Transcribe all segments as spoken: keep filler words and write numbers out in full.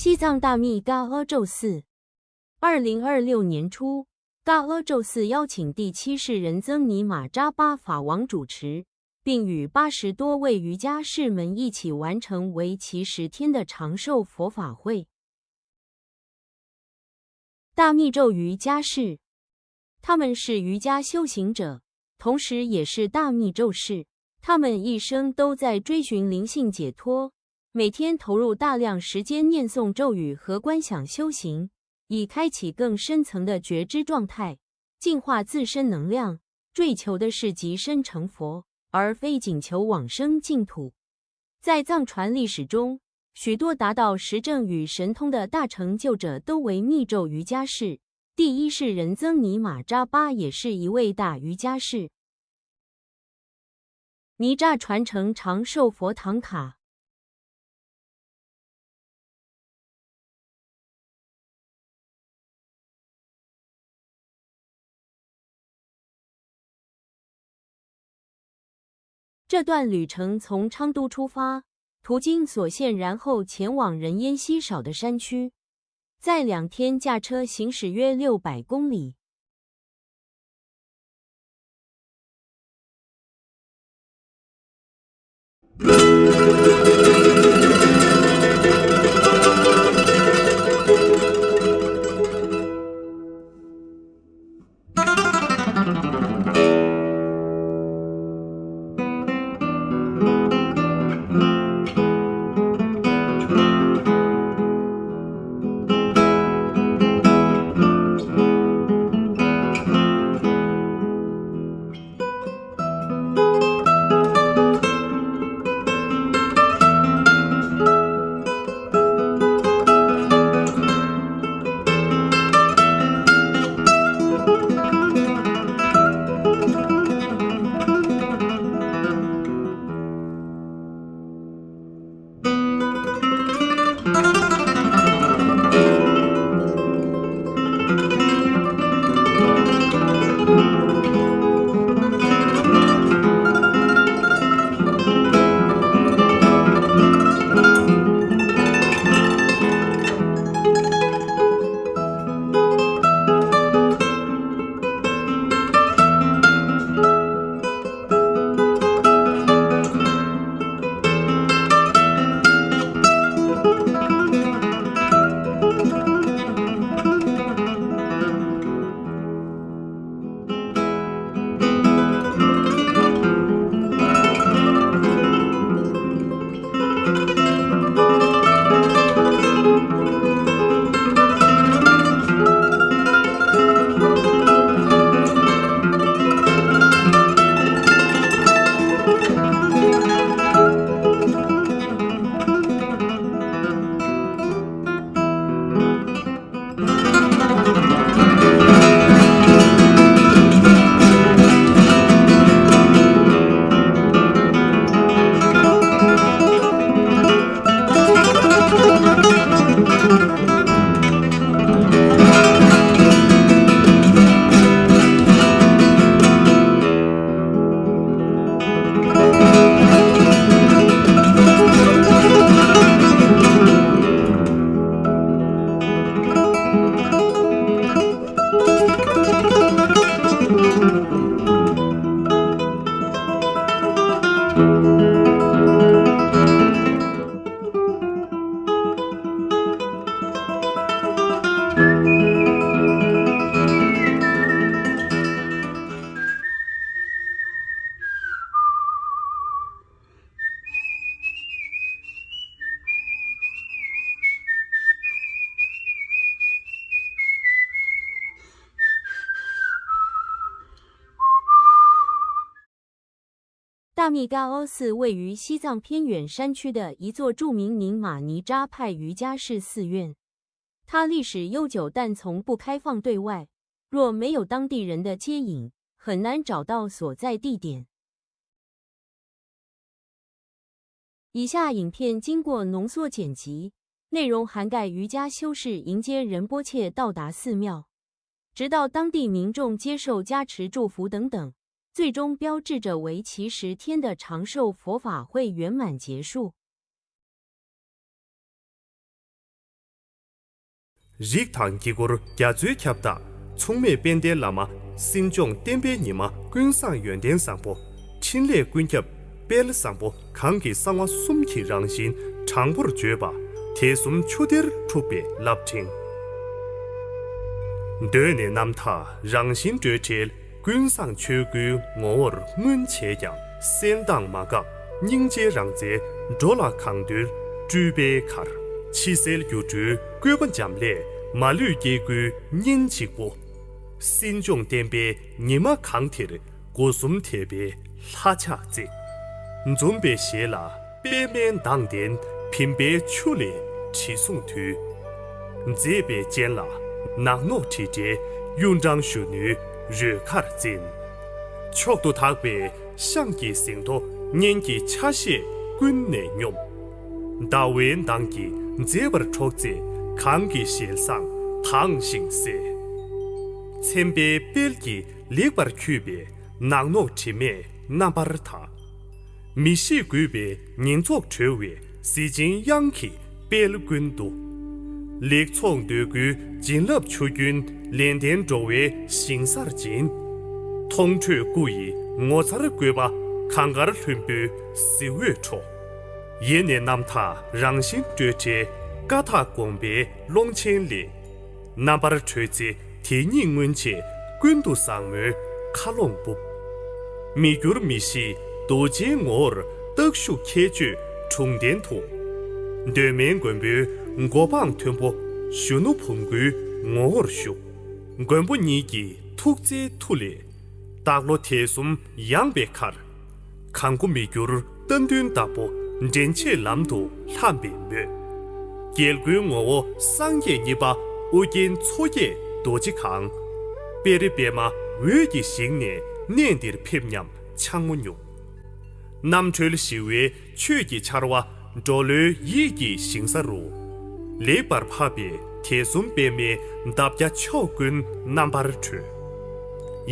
地藏大密嘎阿咒寺。二零二六年初，嘎阿咒寺邀请第七世仁增尼玛扎巴法王主持，并与八十多位瑜伽士们一起完成为期十天的长寿佛法会。大密咒瑜伽士，他们是瑜伽修行者，同时也是大密咒士。他们一生都在追寻灵性解脱，每天投入大量时间念诵咒语和观想修行，以开启更深层的觉知状态，净化自身能量。追求的是即身成佛，而非仅求往生净土。在藏传历史中，许多达到实证与神通的大成就者都为密咒瑜伽士。第一世仁增尼玛扎巴也是一位大瑜伽士。尼扎传承长寿佛唐卡。这段旅程从昌都出发，途经索县，然后前往人烟稀少的山区，在两天驾车行驶约六百公里。大密嘎阿寺位于西藏偏远山区的一座著名宁玛尼扎派瑜伽士寺院。它历史悠久，但从不开放对外，若没有当地人的接引，很难找到所在地点。以下影片经过浓缩剪辑，内容涵盖瑜伽修士迎接仁波切到达寺庙，直到当地民众接受加持祝福等等，最终标志着为期十天的长寿佛法会圆满结束。རིགས་དང་དཀྱིལ་འཁོར་རྒྱ་མཚོའི་ཁྱབ་བདག་མཚུངས་མེད་དཔལ་ལྡན་བླ་མ་སྲིད་སྐྱོང་བསྟན་པའི་ཉི་མ། ཀུན་བཟང་ཡོན་ཏན་བཟང་པོ། འཕྲིན་ལས་ཀུན་ཁྱབ་དཔལ་བཟང་པོ། གང་གི་གསང་བ་གསུམ་གྱི་རང་བཞིན་དྲང་པོར་བརྗོད་པ། དེ་གསུམ་ཆུ་གཏེར་འཁྲུགས་པའི་རླབས་ཕྲེང་། གདོད་ནས་རྣམ་དག་རང་བཞིན་སྤྲོས་བྲལ་ཀུན་བཟང་ཆོས་སྐུའི་ངོ་བོར་མངོན་བྱས་ཀྱང་། གསལ་མདངས་མ་འགགས་སྙིང་རྗེའི་རང་རྩལ། འགྲོ་ལ་གང་འདུལ་སྤྲུལ་པའི་གར། ཕྱི་གསལ་སྒྱུ་འཕྲུལ་བཀོད་པ་འབྱམས་ཀླས་མ་ལུས་སྐྱེ་དགུའི་གཉེན་གཅིག་པོ། སྲིད་སྐྱོང་བསྟན་པའི་ཉི་མ་གང་དེར་སྒོ་གསུམ་དད་པའི་ལྷ་ཕྱག་བརྩེགས། འཛུམ་པའི་ཞལ་ལ་པདྨའི་མདངས་ལྡན་བིམ་པའི་ཆུ་ལས་དྲི་བསུང་འཐུལ། མཛེས་པའི་སྤྱན་ལ་ནག་ནོག་དྲི་བྲལ་གཡུ་འབྲང་གཞོན་ནུའི་རོལ་གར་རྩེན། མཆོག་ཏུ་དག་པའི་ཤངས་ཀྱི་ཟིན་ཐོ་སྙན་གྱི་ཆ་ཤས་ཀུན་ནས་སྙོམས། ཟླ་བའི་མདངས་ཀྱིས་མཛེས་པར་འཕྲོག་མཛད་གང་གི་ཞལ་བཟང་དྭངས་ཤིང་གསལ། མཚན་དཔེའི་དཔལ་གྱིས་ལེགས་པར་འཁྱུད་པའི་ནག་ནོག་དྲི་མས་རྣམ་པར་དག། མི་ཤེས་རྒུད་པའི་ཉེན་ཚོགས་གྲོལ་བའི་གཟི་བྱིན་དབྱངས་ཀྱི་དཔལ་ཀུན་ཏུ། ལེགས་ཚོགས་འདོད་དགུའི་བྱིན་རླབས་ཆུ་རྒྱུན་ལེགས་ལྡན་འགྲོ་བའི་ཞིང་སར་སྦྱིན། མཐོང་གྲོལ་སྐུ་ཡི་ངོ་མཚར་བཀོད་པ་གངས་དཀར་ལྷུན་པོའི་གཟི་འོད་འཕྲོ། ཡེ་ནས་རྣམ་དག་རང་བཞིན་སྤྲོས་བྲལ་ཀ་དག་དགོངས་པའི་ཀློང་ཆེན་ལས། རྣམ་པར་གྲོལ་ཚེ་དེ་ཉིད་མངོན་བྱས་ཀུན་ཏུ་བཟང་མོའི་མཁའ་ཀློང་སྦུབས། མི་འགྱུར་མི་ཤེས་རྡོ་རྗེའི་ངོ་བོར་རྟག་བཞུགས་ཁྱད་ཆོས་དྲུང་ལྡན་དུ། གདོད་མའི་མགོན་པོའི་གོ་འཕང་མཐོན་པོ་གཞོན་ནུ་བུམ་སྐུའི་ངོ་བོར་བཞུགས། མགོན་པོ་ཉིད་ཀྱི་ཐུགས་བརྩེའི་མཐུ་ལས། བདག་བློ་དད་གསུམ་ཡངས་པའི་མཁར། གང་སྒོ་མི་འགྱུར་རྟ་མདུན་བདག་པོ་འདྲེན་བྱེད་ལམ་དུ་ལྷམ་པའི་མོད། རྒྱལ་ཀུན་ངོ་བོ་སངས་རྒྱས་གཉིས་པ་ཨོ་རྒྱན་མཚོ་སྐྱེས་རྡོ་རྗེ་གང་། དཔལ་རི་པདྨ་འོད་ཀྱིས་བཞེངས་ནས་གནས་འདིར་ཕེབས་སྙམ་འཆང་མོ་མྱུར། རྣམ་གྲོལ་ཞི་བའི་ཆོས་ཀྱི་ཆར་བ་འགྲོ་བློའི་ཡིད་ཀྱི་ཞིང་ས་རུ། ལེགས་པར་ཕབ་པའི་དད་གསུམ་པདྨའི་འདབ་བརྒྱ་ཕྱོགས་ཀུན་རྣམ་པར་གྲོལ།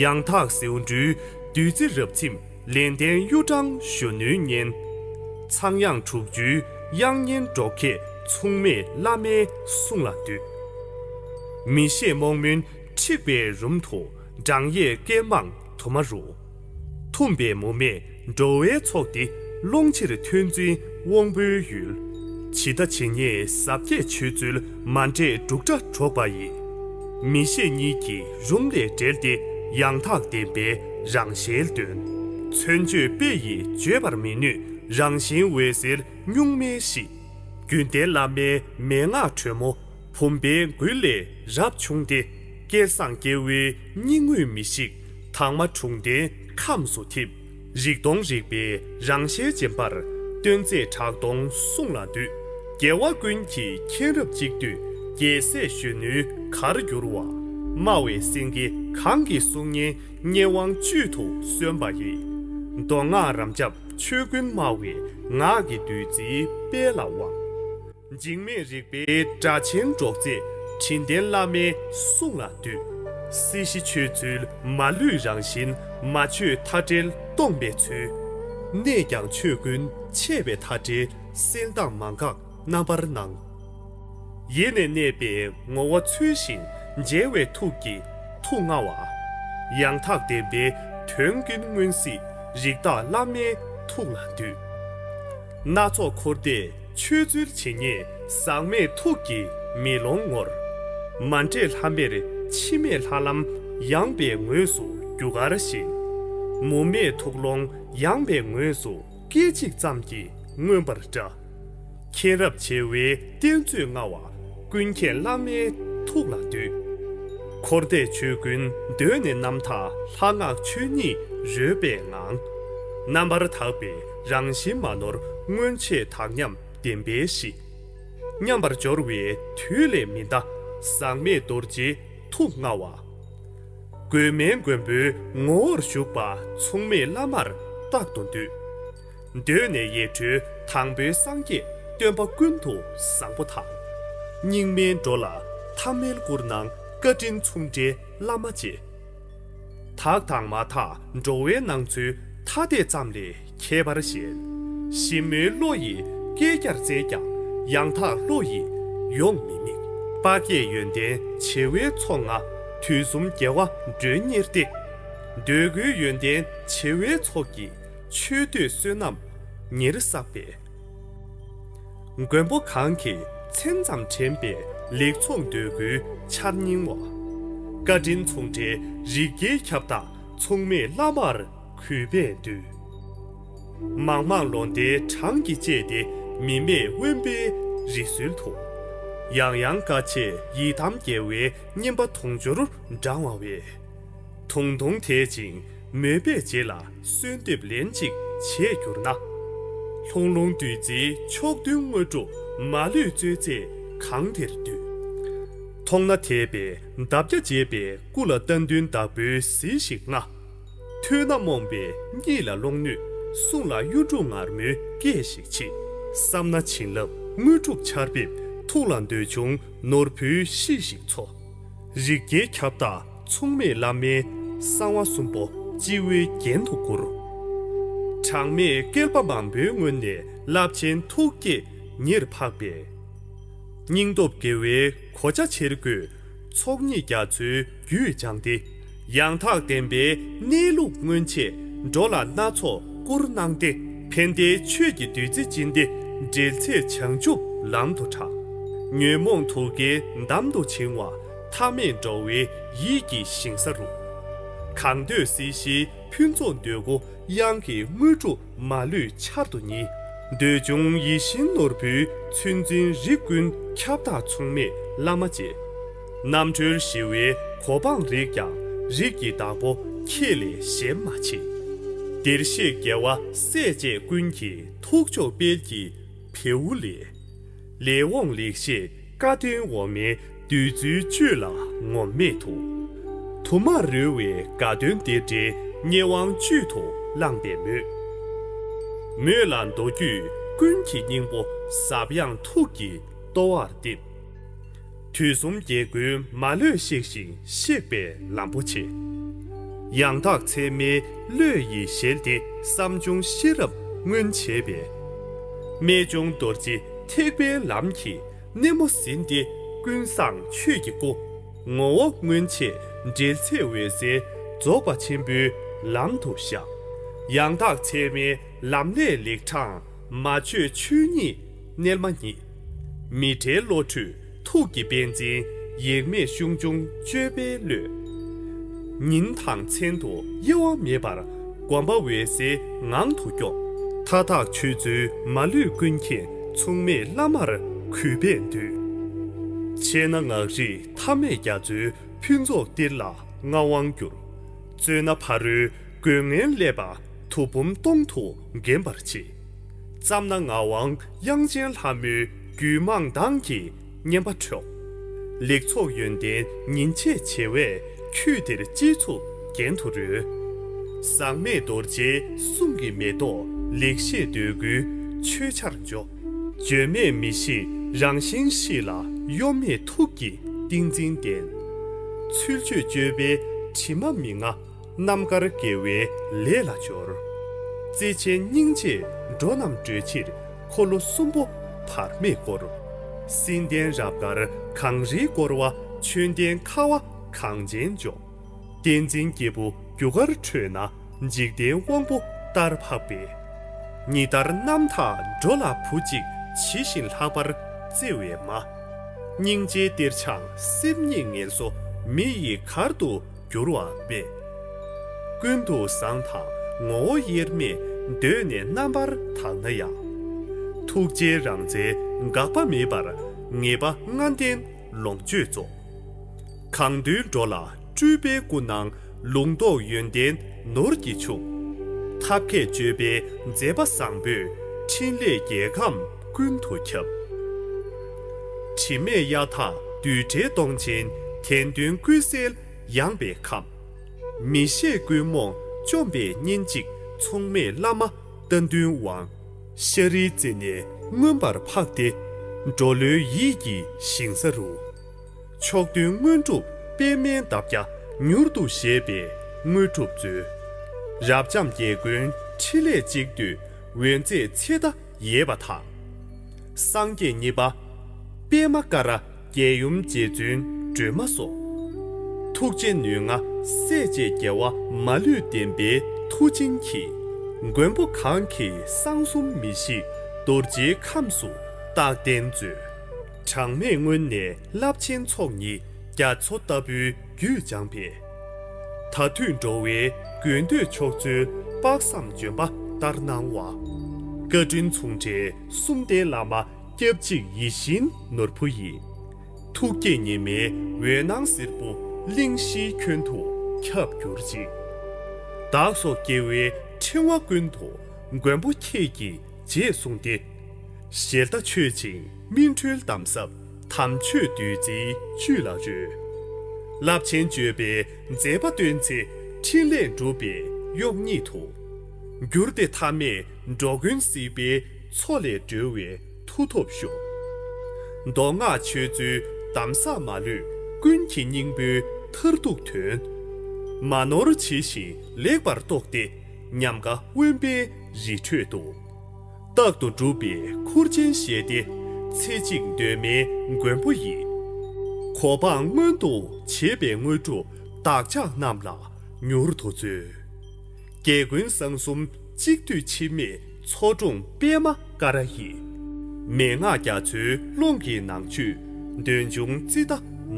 ཡང་དག་ཟེའུ་འབྲུའི་བདུད་རྩི་རབ་ཚིམ་ལེགས་ལྡན་གཡུ་འབྲང་གཞོན་ནུའི་གཉེན། ཚངས་དབྱངས་དྲུག་ཅུའི་དབྱངས་སྙན་སྒྲོག་སྐད་མཚུངས་མེད་བླ་མའི་གསུང་ལ་འདུད། མི་ཤེས་རྨོངས་མུན་འཁྲིགས་པའི་རུམ་དུ་བགྲང་ཡས་སྐད་མང་དུ་མ་རུ། འཐུམས་པའི་མུ་མེད་འགྲོ་བའི་ཚོགས་འདི་ཀློང་ཕྱིར་ཐོས་འཛིན་དབང་པོའི་ཡུལ། ཇི་ལྟ་ཇི་སྙེད་ཟབ་རྒྱས་ཆོས་ཚུལ་མ་འདྲེས་འབྲུག་སྒྲ་སྒྲོག་པ་ཡི། མི་ཤེས་གཉིས་ཀྱི་རུམ་ལས་བསྒྲལ་ཏེ་ཡང་དག་བདེན་པའི་རང་ཞལ་སྟོན། མཚོན་བརྗོད་དཔེ་ཡིས་བརྗོད་པར་མི་ནུས་རང་བཞིན་འོད་གསལ་གཉུག་མའི་གཤིས། རྒྱུད་ལྡན་བླ་མའི་མན་ངག་དྲོན་མོ་བུམ་པའི་མགུལ་ལས་རབ་ཕྱུང་སྟེ། སྐལ་བཟང་སྐྱེ་བོའི་སྙིང་དབུས་མི་ཤིགས་དྭངས་མ་དྲུང་ལྡན་ཁམས་སུ་འཐིབས། རིག་སྟོང་རིག་པའི་རང་ཞལ་རྗེན་པར་སྟོན་མཛད་གྲགས་སྟོང་གསུང་ལ་འདུད། རྒྱལ་བ་ཀུན་གྱི་མཁྱེན་རབ་གཅིག་བསྡུས་རྒྱལ་སྲས་གཞོན་ནུའི་གར་བསྒྱུར་བ། སྨྲ་བའི་སེང་གེ་གང་གི་གསུང་སྙན་སྙན་དབང་བཅུད་དུ་སོན་པ་ཡི། མདོ་སྔགས་རབ་འབྱམས་ཆོས་ཀུན་སྨྲ་བའི་ངག་གི་བདུད་རྩིའི་དཔལ་ལ་དབང་། འཇིགས་མེད་རིག་པའི་སྒྲ་ཆེན་སྒྲོག་མཛད་དྲིན་ལྡན་བླ་མའི་གསུང་ལ་འདུད། སྲིད་ཞི་ཆོས་ཚུལ་མ་ལུས་རང་བཞིན་མ་བཅོས་མཐའ་བྲལ་སྟོང་པའི་ཚུལ། གནས་ཀྱང་ཆོས་ཀུན་འཆད་པའི་མཐའ་བྲལ་གསལ་མདངས་མ་འགགས་རྣམ་པར་སྣང་། ཡེ་ནས་གནས་པའི་ངོ་བོ་ཚུལ་བཞིན་མཇལ་བའི་ཐུགས་ཀྱི་ཐུགས་མངའ་བ། ཡང་དག་བདེན་པའི་དོན་ཀུན་མངོན་གཟིགས་རིགས་བདག་བླ་མའི་ཐུགས་ལ་འདུད། སྣ་ཚོགས་འཁོར་འདས་ཆོས་ཚུལ་ཇི་སྙེད་ཟག་མེད་ཐུགས་ཀྱི་མེ་ལོང་ངོར། མ་འདྲེས་ལྷམ་མེར་འཆི་མེད་ལྷ་ལམ་ཡངས་པའི་ངོས་སུ་རྒྱུ་སྐར་བཞིན། མུ་མེད་ཐུགས་ཀློང་ཡངས་པའི་ངོས་སུ་སྐད་ཅིག་ཙམ་གྱིས་མངོན་པར་བཀྲ། མཁྱེན་རབ་བྱེ་བའི་གཏེར་མཛོད་མངའ་བ་ཀུན་མཁྱེན་བླ་མའི་ཐུགས་ལ་འདུད། འཁོར་འདས་ཆོས་ཀུན་གདོད་ནས་རྣམ་དག་ལྷ་སྔགས་ཆོས་ཉིད་རོལ་པའི་ངང་། རྣམ་པར་དག་པའི་རང་བཞིན་མ་ནོར་མངོན་བྱེད་དག་མཉམ་བདེན་པའི་གཤིས། མཉམ་པར་སྦྱོར་བའི་དུས་ལས་མི་འདའ་ཟག་མེད་རྡོ་རྗེའི་ཐུགས་མངའ་བ། མགོན་མེད་མགོན་པོའི་ངོ་བོར་བཞུགས་པ་མཚུངས་མེད་བླ་མར་རྟག་ཏུ་འདུད། གདོད་ནས་ཡེ་གྲོལ་དང་པོའི་སངས་རྒྱས་སྟོན་པ་ཀུན་ཏུ་བཟང་པོ་དང་། རྙིང་མའི་འགྲོ་ལ་ཐ་མལ་སྐུར་སྣང་བཀའ་དྲིན་མཚུངས་བྲལ་བླ་མ་བཅས། དག་དང་མ་དག་འགྲོ་བའི་སྣང་ཚུལ་ཐ་དད་ཙམ་ལས་ཁྱད་པར་གཞན། ཞིབ་མོའི་བློ་ཡིས་བསྐལ་བརྒྱར་བཙལ་ཀྱང་ཡང་དག་བློ་ཡིས་ཡོང་མི་དམིགས། དཔག་བསྐྱེད་ཡོན་ཏན་བྱེ་བའི་མཚོ་ལྔ། དུས་གསུམ་རྒྱལ་བ་མགྲོན་གཉེར་ཏེ། འདོད་དགུའི་ཡོན་ཏན་བྱེ་བའི་ཚོགས་ཀྱིས། ཆོས་འདོད་བསོད་ནམས་ཉེར་བསགས་པའི། མགོན་པོ་གང་གི་མཚན་ཙམ་དྲན་པའི། ལེགས་ཚོགས་འདོད་དགུའི་ཆར་རྙིང་བ། བཀའ་དྲིན་མཚུངས་བྲལ་རིགས་བརྒྱའི་ཁྱབ་བདག་མཚུངས་མེད་བླ་མར་གུས་པས་འདུད། མང་མང་ལོ་ཟླའི་གྲངས་ཀྱིས་བཅད་དེ། མི་མེད་དབེན་པའི་རི་སུལ་དུ། ཡང་ཡང་དཀའ་སྤྱད་ཡི་དམ་རྒྱལ་བའི། བསྙེན་པ་དུང་ཕྱུར་བགྲང་བ་བས། དུང་དུང་དེད་ཅིང་མོས་པས་རྗེ་ལ། གསོལ་འདེབས་ལན་གཅིག་བྱས་གྱུར་ན། ལྷུང་ལྷུང་བདུད་རྩིའི་མཆོག་ཐུན་དངོས་གྲུབ། མ་ལུས་སྩོལ་མཛད་གང་དེར་འདུད། མཐོང་ན་དད་པའི་འདབ་བརྒྱ་འབྱེད་པའི། སྐུ་ལ་རྟ་མདུན་བདག་པོའི་ཟིལ་ཞིག་མངའ། ཐོས་ན་རྨོངས་པའི་གཉིད་ལ་ལོག་ནུས། གསུང་ལ་གཡུ་འབྲུག་ངར་མོའི་སྐད་ཞིག་མཆིས། བསམ་ན་བྱིན་རླབས་དངོས་གྲུབ་ཆར་འབེབས། ཐུགས་ལ་འདོད་འབྱུང་ནོར་བུའི་གཤིས་ཤིག་འཚོ། རིགས་བརྒྱའི་ཁྱབ་བདག་མཚུངས་མེད་བླ་མའི། གསང་བ་གསུམ་པོ་སྤྱི་བོའི་རྒྱན་དུ་བཀུར། གྲངས་མེད་བསྐལ་པ་མང་པོའི་སྔོན་ནས། རླབས་ཆེན་ཐུགས་བསྐྱེད་ཉེར་འཕགས་པའི། སྙིང་སྟོབས་དགེ་བའི་གོ་ཆ་ཆེར་བགོས། ཚོགས་གཉིས་རྒྱ་མཚོའི་རྒྱུད་སྦྱངས་ཏེ། ཡང་དག་བདེན་པའི་གནས་ལུགས་མངོན་ཆེད། འགྲོ་ལ་སྣ་ཚོགས་བསྐུར་གནང་སྟེ། ཕན་བདེའི་ཆོས་ཀྱི་བདུད་རྩི་སྦྱིན་ཏེ། འབྲེལ་ཚད་བྱང་ཆུབ་ལམ་དུ་དྲངས། ཉོན་མོངས་དུག་གིས་འདམ་དུ་བྱིང་བ། ཐ་མལ་འགྲོ་བའི་ཡིད་ཀྱི་ཞིང་ས་རུ། གང་འདོད་སྲིད་ཞིའི་ཕུན་ཚོགས་འདོད་དགུ། གཡང་གི་དངོས་གྲུབ་མ་ལུས་ཆར་དུ་ཉིལ། འདོད་འབྱུང་ཡིད་བཞིན་ནོར་བུའི། ཚུལ་འཛིན་རིགས་ཀུན་ཁྱབ་བདག་མཚུངས་མེད་བླ་མ་རྗེ། རྣམ་གྲོལ་ཞི་བའི་གོ་འཕང་རེག་ཀྱང་། རིགས་ཀྱི་བདག་པོ་ཁྱེད་ལས་གཞན་མ་མཆིས། བདེར་གཤེགས་རྒྱལ་བ་སྲས་བཅས་ཀུན་གྱི། ཐུགས་མཆོག་དཔལ་གྱི་བེའུ་ལས། ལས་དབང་ལེགས་བཤད་བཀའ་དོན་འོ་མའི། བདུད་རྩིའི་བཅུད་ལ་ངོམས་མེད་དུ། དུ་མར་རོལ་བའི་དགའ་སྟོན་དེ་འདྲའི། སྙན་དབང་བཅུད་དུ་བླངས་པའི་མོད། མོད་ལ་མདོ་རྒྱུད་ཀུན་གྱི་སྙིང་པོ། ཟབ་ཡངས་ཐུགས་ཀྱི་ལྟོ་བར་བསྟིམ། དུས་གསུམ་རྒྱལ་ཀུན་མ་ལུས་གཤེགས་ཤིང་གཤེགས་པའི་ལམ་པོ་ཆེ། ཡང་དག་ཚད་མའི་བློ་ཡིས་གཞལ་ཏེ། བསམ་བྱུང་ཤེས་རབ་མངོན་བྱས་པའི། རྨད་བྱུང་རྡོ་རྗེ་ཐེག་པའི་ལམ་གྱི་སྣེ་མོ་ཟིན་ཏེ། ཀུན་བཟང་ཆོས་ཀྱི་སྐུ། ངོ་བོ་མངོན་བྱས་འབྲེལ་ཚད་འོད་གསལ། རྫོགས་པ་ཆེན་པོའི་ལམ་དུ་བཞག། ཡང་དག་ཚད་མའི་ལམ་ལས་ལེགས་དྲངས། མ་བཅོས་ཆོས་ཉིད་རྣལ་མ་ཉིད། མི་བྲལ་བློ་གྲོས་ཐུགས་ཀྱི་དཔལ་འཛིན། ཡེངས་མེད་ཤུགས་འབྱུང་སྤྱོད་པའི་བློས། ཉིན་དང་མཚན་དུ་གཡེལ་བ་མེད་པར། སྒོམ་པ་འོད་གསལ་ངང་དུ་སྐྱོང་། མཐའ་དག་ཆོས་ཚུལ་མ་ལུས་ཀུན་མཁྱེན། མཚུངས་མེད་བླ་མར་གུས་པས་འདུད། ཆེ་ན་ངག་རིག་ཐ་མལ་རྒྱ་མཚོའི། ཕུན་ཚོགས་གཏེར་ལ་མངའ་དབང་བསྒྱུར། རྩོད་ན་ཕ་རོལ་དགོས་ངན་བསླད་པ། དུག་འབུམ་སྟོང་དུ་འགེམས་པར་བྱེད། བརྩམས་ན་ངག་དབང་དབྱངས་ཅན་ལྷ་མོའི། རྒྱུད་མང་གདངས་ཀྱིས་སྙན་པ་འཕྲོག། ལེགས་ཚོགས་ཡོན་ཏན་ཉིན་བྱེད་བྱེ་བས། ཁྱོད་དེར་སྤྱི་གཙུག་རྒྱན་དུ་རོལ། ཟག་མེད་རྡོ་རྗེའི་གསུང་གི་མེ་ཏོག་ལེགས་བཤད་འདོད་དགུའི་ཆོས་ཆར་འཇོ། བརྗོད་མེད་མི་ཤེས་རང་བཞིན་གཤིས་ལ། གཡོ་མེད་ཐུགས་ཀྱི་ཏིང་འཛིན་ལྡན། ཚུལ་འཆོས་སྤྱོད་པའི་དྲི་མ་མི་མངའ། རྣམ་དཀར་དགེ་བའི་ལས་ལ་སྦྱོར། བརྩེ་ཆེན་སྙིང་རྗེས་འགྲོ་རྣམས་སྒྲོལ་ཕྱིར། འཁོར་ལོ་གསུམ་པོ་བར་མེད་བསྐོར། བསིལ་ལྡན་རབ་དཀར་གངས་རིས་བསྐོར་བ། ཆོས་ལྡན་ཁ་བ་གངས་ཅན་ལྗོངས། བསྟན་འཛིན་སྐྱེས་བུ་རྒྱུ་སྐར་ཁྲོད་ན། འཇིག་རྟེན་དབང་པོ་ལྟར་འཕགས་པའི། ཉི་ལྟར་རྣམ་དག་འགྲོ་ལ་བུ་གཅིག་ཇི་བཞིན་ལྷག་པར་བརྩེ་བའི་མ། སྙིང་རྗེའི་གཏེར་འཆང་སེམས་ཉིད་ངལ་གསོ་མི་ཡི་གར་དུ་བསྒྱུར་བ་པས། ཀུན་ཏུ་བཟང་དང་ངོ་བོ་དབྱེར་མེད་གདོད་ནས་རྣམ་པར་དག་ན་ཡང་། ཐུགས་རྗེའི་རང་རྩལ་འགག་པ་མེད་པར་ངེས་པ་ལྔ་ལྡན་ལོངས་སྤྱོད་རྫོགས། གང་འདུལ་འགྲོ་ལ་སྤྲུལ་པའི་སྐུ་སྣང་ལུང་རྟོགས་ཡོན་ཏན་ནོར་གྱིས་ཕྱུག། ཐབས་མཁས་སྤྱོད་པའི་མཛད་པ་བཟང་པོས་འཕྲིན་ལས་རྒྱལ་ཁམས་ཀུན་ཏུ་ཁྱབ། དྲི་མེད་གཡའ་དག་རྡུལ་བྲལ་སྟོང་ཆེན་དད་འདུན་ཀུན་གསལ་ཡངས་པའི་ཁམས། མི་ཤེས་ཀུན་རྨོངས་བཅོམ་པའི་གཉེན་གཅིག་མཚུངས་མེད་བླ་མ་རྟ་མདུན་དབང་། ཤཱ་རིའི་རྩེ་ནས་མངོན་པར་འཕགས་ཏེ། འགྲོ་བློའི་ཡིད་ཀྱི་ཞིང་ས་རུ། མཆོག་ཐུན་དངོས་གྲུབ་པདྨའི་འདབ་བརྒྱ་མྱུར་དུ་བཞད་པའི་དངོས་གྲུབ་སྩོལ། རབ་འབྱམས་རྒྱལ་ཀུན་ཕྲིན་ལས་གཅིག་བསྡུས་འོད་མཛད་ཚེ་མཐའ་ཡས་པ་དང་། སངས་རྒྱས་གཉིས་པ་པདྨ་ཀ་ར་ རྒྱལ་ཡུམ་རྗེ་བཙུན་སྒྲོལ་མ་སོགས། ཐུགས་རྗེ་ནུས་མངའ་སྲས་བཅས་རྒྱལ་བ་མ་ལུས་འདན་པའི་མཐུ་ཆེན་གྱིས། མགོན་པོ་གང་གི་གསང་གསུམ་མི་ཤིགས་རྡོ་རྗེའི་ཁམས་སུ་རྟག་བརྟན་མཛོད། གྲངས་མེད་སྔོན་ནས་རླབས་ཆེན་ཚོགས་གཉིས་རྒྱ་མཚོ་ལྟ་བུའི་རྒྱུད་སྦྱངས་པས། ད་དུས་འགྲོ་བའི་དགོས་འདོད་མཆོག་སྩོལ་དཔག་བསམ་ལྗོན་པ་ལྟར་སྣང་བ། བཀའ་དྲིན་མཚུངས་བྲལ་གསུམ་ལྡན་བླ་མ་སྐྱབས་གཅིག་ཡིད་བཞིན་ནོར་བུ་ཡིས། ཐུགས་བསྐྱེད་ཉི་མའི་འོད་སྣང་སེར་པོ་གླིང་བཞིའི་ཁྱོན་དུ་ཁྱབ་གྱུར་ཅིག། བདག་སོགས་སྐྱེ་བོའི་ཕྲེང་བ་ཀུན་ཏུ་མགོན་པོ་ཁྱེད་ཀྱི་རྗེས་བཟུང་སྟེ། ཞལ་ལྟ་མཆོད་ཅིང་སྨིན་གྲོལ་གདམས་ཟབ་དམ་ཆོས་བདུད་རྩིའི་བཅུད་ལ་རོལ། རླབས་ཆེན་སྤྱོད་པའི་མཛད་པ་སྟོན་ཚེ་ཕྲིན་ལས་འགྲུབ་པའི་གཡོག་ཉིད་དུ། གྱུར་ཏེ་ཐ་མལ་འགྲོ་ཀུན་སྲིད་པའི་མཚོ་ལས་སྒྲོལ་བའི་མཐུ་སྟོབས་ཤོག། མདོ་སྔགས་ཆོས་ཚུལ་གདམས་ཟབ་མ་ལུས་ཀུན་གྱི་སྙིང་པོའི་མཐར་ཐུག་དོན། མ་ནོར་ཇི་བཞིན་ལེགས་པར་རྟོགས་ཏེ་ཉམས་དགའ་དབེན་པའི་རི་ཁྲོད་དུ། རྟག་ཏུ་སྒྲུབ་པའི་ཁུར་ཆེན་བཞེས་ཏེ། ཚེ་གཅིག་གདོད་མའི་མགོན་པོ་ཡི། གོ་འཕང་མངོན་དུ་བྱེད་པའི་དངོས་གྲུབ་བདག་ཅག་རྣམས་ལ་མྱུར་དུ་སྩོལ། རྒྱལ་ཀུན་གསང་གསུམ་གཅིག་བསྡུས་འཆི་མེད་མཚོ་འཁྲུངས་པདྨ་ཀ་ར་ཡི། མན་ངག་རྒྱ་མཚོའི་ཀློང་གི་ནང་བཅུད་འདོད་འབྱུང་ཙིཏྟ་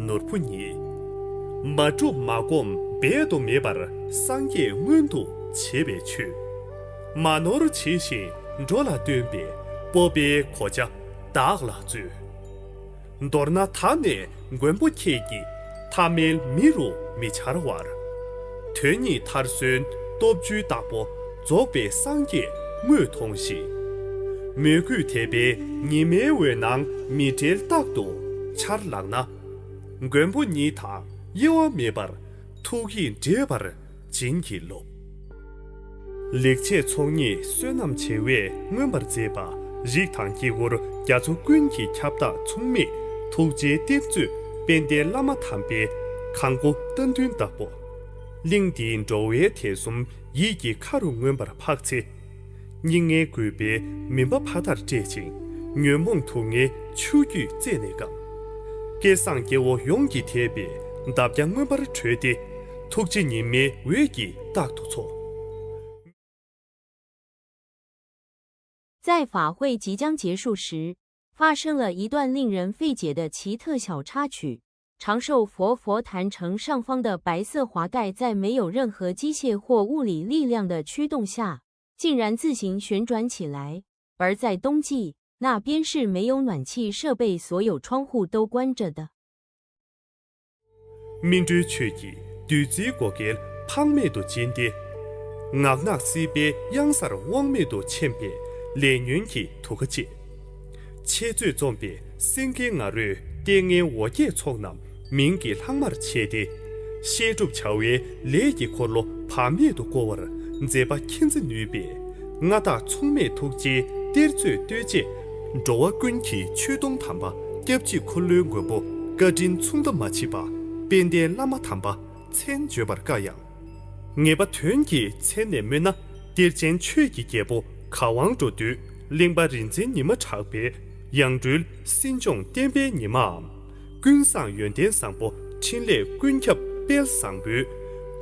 ནོར་བུ་ཉིད། མ་བསྒྲུབས་མ་བསྒོམས་འབད་དུ་མེད་པར་སངས་རྒྱས་མངོན་དུ་བྱེད་པའི་ཆོས། མ་ནོར་ཇི་བཞིན་འགྲོ་ལ་སྟོན་པའི་སྤོབས་པའི་གོ་ཆ་བདག་ལ་སྩོལ། མདོར་ན་ད་ནས་མགོན་པོ་ཁྱེད་ཀྱིས་ཐ་མལ་མི་རུ་མི་འཆར་བར། དོན་གཉིས་མཐར་སོན་སྟོབས་བཅུའི་བདག་པོ་རྫོགས་པའི་སངས་རྒྱས་དངོས་མཐོང་ཞིང་། མོས་གུས་དད་པའི་ཉི་མའི་འོད་སྣང་མི་འབྲལ་རྟག་ཏུ་འཆར་ལགས་ན། མགོན་པོ་ཉིད་དང་དབྱེ་བ་མེད་པར་ཐུགས་ཡིད་འདྲེས་པར་བྱིན་གྱིས་རློབས། ལེགས་བྱས་ཚོགས་གཉིས་བསོད་ནམས་བྱེ་བས་མངོན་པར་མཛད་པ། རིགས་དང་དཀྱིལ་འཁོར་རྒྱ་མཚོ་ཀུན་གྱི་ཁྱབ་བདག་མཚུངས་མེད་ཐུགས་རྗེའི་གཏེར་མཛོད་དཔལ་ལྡན་བླ་མ་དམ་པའི་གང་སྐུ་རྟ་མདུན་བདག་པོ། གླིང་འདིའི་འགྲོ་བའི་དད་གསུམ་ཡིད་ཀྱི་མཁའ་རུ་མངོན་པར་འཕགས་ཚེ། སྙིགས་ལྔའི་རྒུད་པའི་མུན་པ་ཕ་མཐར་བསྐྲད་ཅིང་། ཉོན་མོངས་དུག་ལྔའི་ཆུ་རྒྱུས་རྩད་ནས་སྐམ། སྐལ་བཟང་སྐྱེ་བོ་ཡོངས་ཀྱི་དད་པའི་འདབ་བརྒྱ་མངོན་པར་གྲོལ་ཏེ། ཐུགས་རྗེ་ཉི་མའི་འོད་ཀྱིས་རྟག་ཏུ་འཚོ། 在法会即将结束时，发生了一段令人费解的奇特小插曲。长寿佛佛坛城上方的白色华盖在没有任何机械或物理力量的驱动下，竟然自行旋转起来。而在冬季，那边是没有暖气设备，所有窗户都关着的。 སྨིན་གྲོལ་ཆོས་ཀྱི་བདུད་རྩིའི་བགོ་སྐལ་ཕངས་མེད་དུ་སྦྱིན་ཏེ། ངག་ནག་སྲིད་པའི་གཡང་སར་དབང་མེད་དུ་ཕྱིན་པའི་ལས་ཉོན་གྱི་དུག་ཁ་བཅད། འཆད་རྩོད་རྩོམ་པའི་སེང་གེའི་ང་རོས་ལྟས་ངན་འོ་བརྒྱལ་ཚོགས་རྣམས་མིང་གི་ལྷག་མར་བྱས་ཏེ། བཤད་སྒྲུབ་བྱ་བའི་ལས་ཀྱི་འཁོར་ལོ་བག་མེད་དུ་བསྐོར་བར་མཛད་པ་མཁྱེན་བརྩེ་ནུས་པའི་མངའ་བདག་མཚུངས་མེད་ཐུགས་རྗེའི་གཏེར་མཛོད་བསྟོད་ཅེས། འགྲོ་བ་ཀུན་གྱི་མཆོད་སྡོང་དམ་པ་སྐྱབས་གཅིག་འཁོར་ལོའི་མགོན་པོ་བཀའ་དྲིན་མཚུངས་ཟླ་མ་མཆིས་པ་དཔལ་ལྡན་བླ་མ་དམ་པ་མཚན་བརྗོད་པར་དཀའ་ཡང་། ངེས་པ་དོན་གྱི་མཚན་ནས་སྨོས་ན། གཏེར་ཆེན་ཆོས་ཀྱི་རྒྱལ་པོ་གར་དབང་འགྲོ་འདུལ་གླིང་པ་རིག་འཛིན་ཉི་མ་གྲགས་པའི་ཡང་སྤྲུལ་སྲིད་སྐྱོང་བསྟན་པའི་ཉི་མའམ། ཀུན་བཟང་ཡོན་ཏན་བཟང་པོ་འཕྲིན་ལས་ཀུན་ཁྱབ་དཔལ་བཟང་པོའི་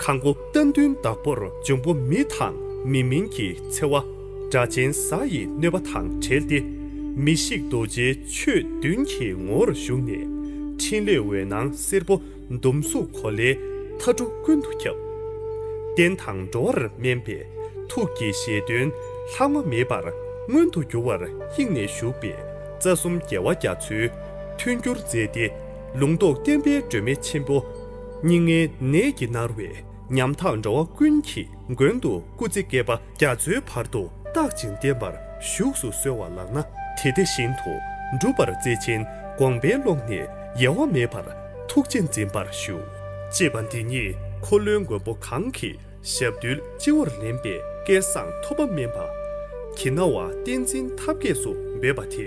ཁང་སྒོ་རྟ་མདུན་བདག་པོར་འབྱུང་པོ་མི་དང་མི་མིན་གྱི་འཚེ་བ་སྒྲ་གཅན་གཟའ་ཡི་གནོད་པ་དང་བྲལ་ཏེ། མི་ཤིགས་རྡོ་རྗེའི་ཆོས་བདུན་གྱི་ངོ་བོར་བཞུགས་ནས་འཕྲིན་ལས་འོད་སྣང་སེར་པོ་འདུམ་གཟུགས་གོ་ལའི་མཐའ་གྲུ་ཀུན་ཏུ་ཁྱབ། བསྟན་དང་འགྲོ་བར་སྨན་པའི་ཐུགས་ཀྱི་བཞེད་དོན་ལྷག་མ་མེད་པར་མངོན་དུ་འགྱུར་བར་དབྱིངས་ནས་བཞུགས་པའི་རྩ་གསུམ་རྒྱལ་བ་རྒྱ་མཚོའི་མཐུན་འགྱུར་མཛད་དེ། ལུང་རྟོགས་བསྟན་པའི་སྒྲོན་མེ་ཆེན་པོ་སྙིགས་ལྔའི་ནད་ཀྱིས་མནར་བའི་ཉམ་ཐག་འགྲོ་བ་ཀུན་གྱི་མགོན་དུ་སྐུ་ཚེ་བསྐལ་པ་རྒྱ་མཚོའི་བར་དུ་རྟག་ཅིང་བརྟན་པར་བཞུགས་སུ་གསོལ་བ་ལགས་ན། དེ་དེ་བཞིན་དུ་འགྲུབ་པར་བརྩེ་ཆེན་དགོངས་པའི་ཀློང་ནས་ཡལ་བ་མེད་པར་ཐུགས་རྗེས་འཛིན་པར་ཞུ། ཅེས་པ་འདི་ཉིད་འཁོར་ལོའི་མགོན་པོ་གང་གི་ཞབས་རྡུལ་སྤྱི་བོར་ལེན་པའི་སྐལ་བཟང་ཐོབ་པ་སྨིན་པ། གྱི་ན་བ་བསྟན་འཛིན་ཐབས་མཁས་སུ་འབོད་པ་དེ།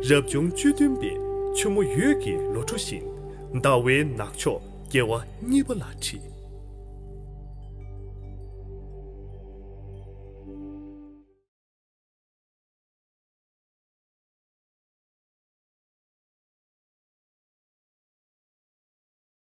རབ་བྱུང་བཅུ་བདུན་པའི་ཆུ་མོ་ཡོས་ཀྱི་ལོ་འཕྲོ་བཞིན་ཟླ་བའི་ནག་ཕྱོགས་རྒྱལ་བ་གཉིས་པ་ལ་འཁྲི།